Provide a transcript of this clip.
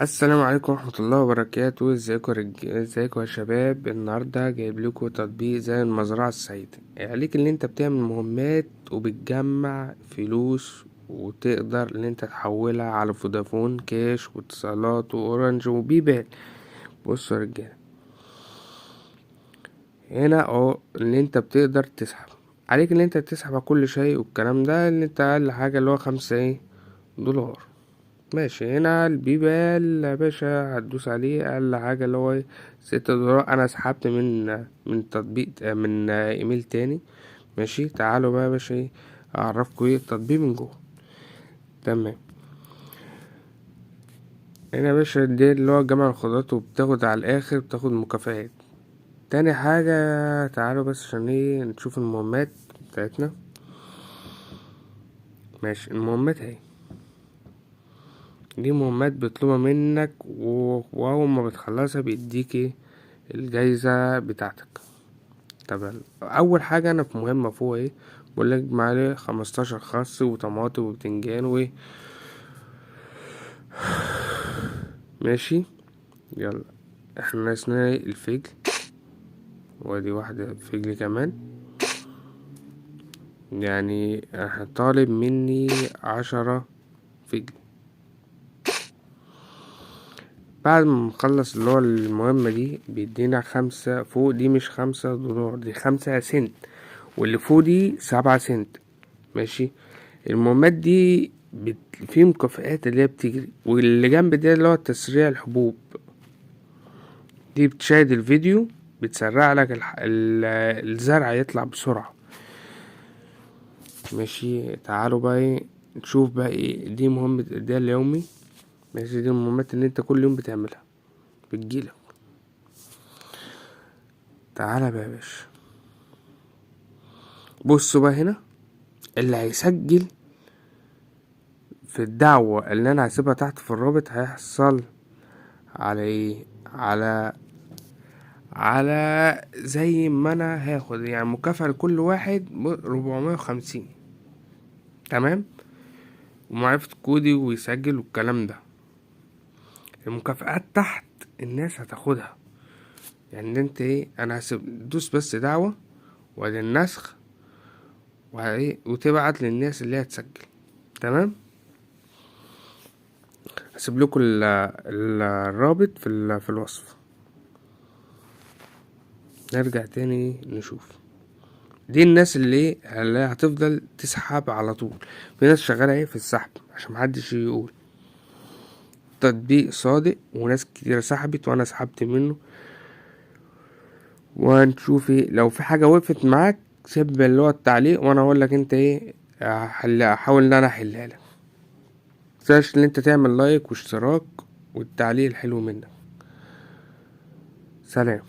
السلام عليكم ورحمة الله وبركاته. ازيكم يا ازيكم يا شباب. النهاردة جايب لكم تطبيق زي المزرعة السعيدة. عليك ان انت بتعمل مهمات وبتجمع فلوس وتقدر ان انت تحولها على فودافون كاش واتصالات واورنج وبيبال. بصوا يا رجالة، هنا اهو اللي انت بتقدر تسحب، عليك ان انت تسحب على كل شيء والكلام ده، اللي انت اقل حاجة اللي هو 5 ايه دولار. ماشي، هنا البيبال يا باشا هتدوس عليه، اقل حاجة اللي هو ايه 6 دولار. انا سحبت من تطبيق، من ايميل تاني. ماشي، تعالوا بقى يا باشا ايه اعرفكم ايه التطبيق من جوه. تمام، هنا يا باشا دي اللي هو جمع الخضروات، وبتاخد على الاخر بتاخد مكافآت. تاني حاجة تعالوا بس عشان ايه نشوف المهمات بتاعتنا. ماشي، المهمات اهي، دي مهمات بيطلبها منك، واول ما بتخلصها بيديك ايه الجايزة بتاعتك. طب اول حاجة انا في مهمة فوق ايه بقول لك معايا 15 خس وطماطم وبتنجان و ماشي. يلا احنا ناقصنا الفجل، وادي واحدة فجل كمان. يعني طالب مني 10 فجل. بعد ما نخلص اللي هو المهمة دي بيدينا 5 فوق، دي مش 5 دولار، دي 5 سنت، واللي فوق دي 7 سنت. ماشي، المهمات دي في مكافآت اللي هي بتجري، واللي جنب ده اللي هو تسريع الحبوب، دي بتشاهد الفيديو بتسرع لك الزرع يطلع بسرعة. ماشي، تعالوا بقى ايه نشوف بقى ايه دي مهمة ده اليومي. ماشي، دي المهمات اللي انت كل يوم بتعملها بتجيلك. تعالى بقى يا باشا، بصوا بقى هنا اللي هيسجل في الدعوة اللي انا هسيبها تحت في الرابط هيحصل على ايه، على زي ما انا هاخد يعني مكافأة لكل واحد 450. تمام، ومعرفة كودي ويسجل والكلام ده. المكافآت تحت الناس هتاخدها، يعني انت ايه، انا هسيب دوس بس دعوة وادي النسخ وهي وتبعت للناس اللي هتسجل. تمام، هسيب لكم الرابط في الوصف. نرجع تاني نشوف دي الناس اللي هتفضل تسحب على طول. في ناس شغالة ايه في السحب عشان محدش يقول تطبيق صادق، وناس كتيرة سحبت وانا سحبت منه. وهنشوف ايه لو في حاجة وقفت معاك سيب اللي هو التعليق وانا اقول لك انت ايه، احاول ان انا احلها لك. متنساش ان انت تعمل لايك واشتراك والتعليق الحلو منك. سلام.